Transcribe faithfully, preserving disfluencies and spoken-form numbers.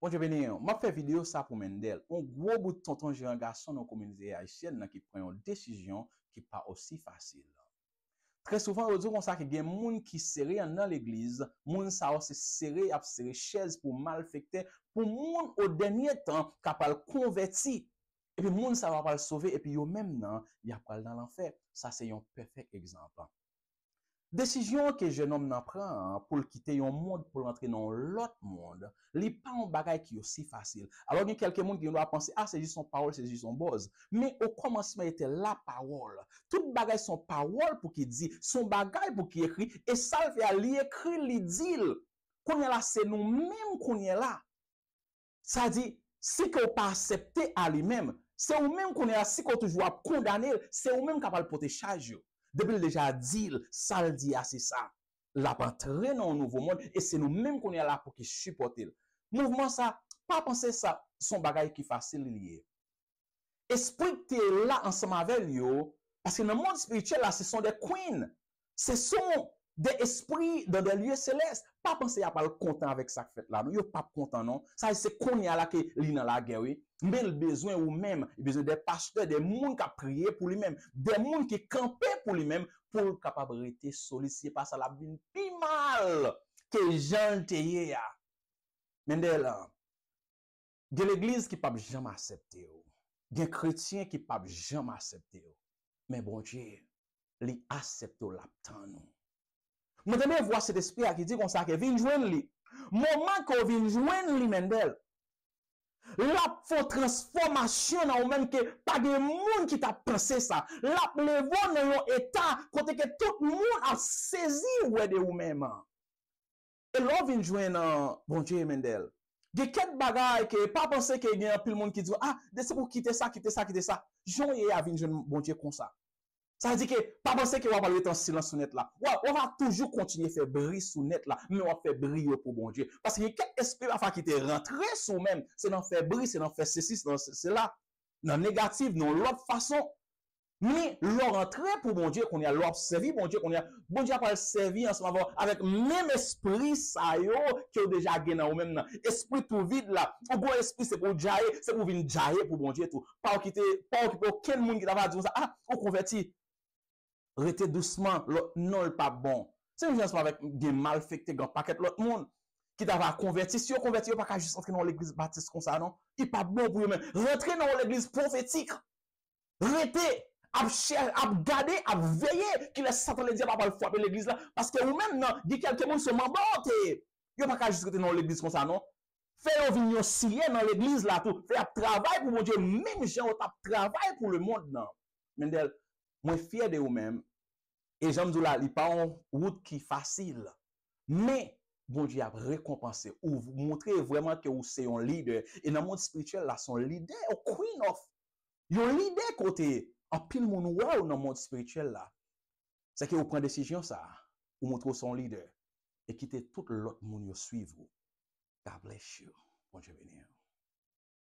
Bondye beni w. M ap fè videyo sa pou Mendel, yon gwo bout tonton jeran gason nan kominote ayisyèn nan ki pran yon desizyon ki pa osi fasil. Trè souvan, yo di w konsa ke gen moun ki sere anndan legliz, moun sa yo se sere y ap sere chèz pou malfektè, pou moun o dènye tan ka pral konvèti. Epi moun sa yo pral sove, epi yo menm nan, y ap pral nan lanfè. Sa se yon pèfèk egzanp. Desizyon ke jennonm nan pran an pou l kite yon mond pou l antre nan yon lòt mond, li pa yon bagay ki osi fasil. Alò, gen kèlke moun ki gen dwa panse, a, se jis yon pawòl, se jis yon bòz. Men okòmansman, e te lapawòl. Tout bagay se yon pawòl pou ki di, se yon bagay pou ki ekri, e sa l fè a, li ekri, li di l. Kounye a la, se nou menm kounye a la. Sa di, si ke w pa aksepte a li menm, se ou menm kounye a, si ke w toujou ap kondane l, se ou menm k ap al pote chaj yo. Depi l deja di l, sa l di a se sa. L ap antre nan yon nouvo mond, e se nou menm kounye a la pou ki sipòte l. Mouvman sa, pa panse sa se yon bagay ki fasil li ye. Espri ki te la ansanm avè l yo, paske nan mond espirityèl la, se son de queen, se son de espri dans des lieux célestes. Pa panse y ap al kontan avèk sa k fèt la, non. Yo p ap kontan, non. Sa se kounye a la ke li nan lagè, wi. Men l bezwen ou menm, li bezwen de pastè, de moun k ap priye pou li menm, de moun ki kanpe pou li menm, pou l kapab rete solid. Si se pa sa, l ap vin pi mal ke jan l te ye a. Mendel, gen legliz ki p ap janm aksepte w. Gen kretyen ki p ap janm aksepte w. Men Bondye, li aksepte w, l ap tann ou. Mwen tande vwa Sentespri a ki di konsa ke vin jwenn li. Moman ke w vin jwenn li, Mendel, l ap fè yon transfòmasyon nan ou menm ke pa gen moun ki t ap panse sa. L ap leve w nan yon eta kote ke tout moun ap sezi wè de ou menm. E lè w vin jwenn, ah, Bondye, Mendel, gen kèk bagay ke pa panse ke gen anpil moun ki di w, ah, de se pou kite sa, kite sa, kite sa. Jan w ye a vin jwenn Bondye konsa. Sa vle di ke pa panse ke w ap al rete an silans sou nèt la. W a, w va toujou kontinye fè bri sou nèt la, men w ap fè bri yo pou Bondye. Paske gen kèk espri pafwa ki te rantre sou w menm, se nan fè bri, se nan fè sesi, se nan se, se la. Nan negatif, nan lòt fason. Men lè w rantre pou Bondye kounye a, lè w ap sèvi Bondye kounye a, Bondye ap al sèvi ansanm avè w, avèk menm espri sa yo ke w deja gen nan ou menm nan. Espri tou vid la, ou gon espri se pou w djaye, se pou w vin djaye pou Bondye tou. Pa okipe, pa okipe okenn moun ki ta va di w sa, ah, ou konvèti. Rete dousman, lòt non l p ap bon. Se menm jan ansanm avèk gen malfektè, gen pakèt lòt moun ki ta va konvèti. Si yo konvèti, yo pa ka jis antre nan yon legliz batis konsa, non. Li p ap bon pou yo menm. Rantre nan yon legliz pwofetik. Rete ap chè, ap gade, ap veye kilè Satan ledyab ap al frape legliz la. Paske ou menm nan, gen kèlke moun se manba w te ye. Yo pa ka jis rete nan yon legliz konsa, non. Fè yo vin yon siyè nan legliz la tou. Fè y ap travay pou Bondye, menm jan yo t ap travay pou lemonn nan. Mendel, mwen fyè de ou menm. E jan m di w la, li pa yon wout ki fasil. Men, Bondye ap rekonpanse w. Ou montre vrèman ke ou se yon lidè. E nan mond espirityèl la, se yon lidè, yon queen of. Yon lidè kote anpil moun wè w nan mond espirityèl la. Se ke ou pran desizyon sa a. Ou montre w se yon lidè. E kite tout lòt moun yo swiv ou. God bless you. Bondye beni w.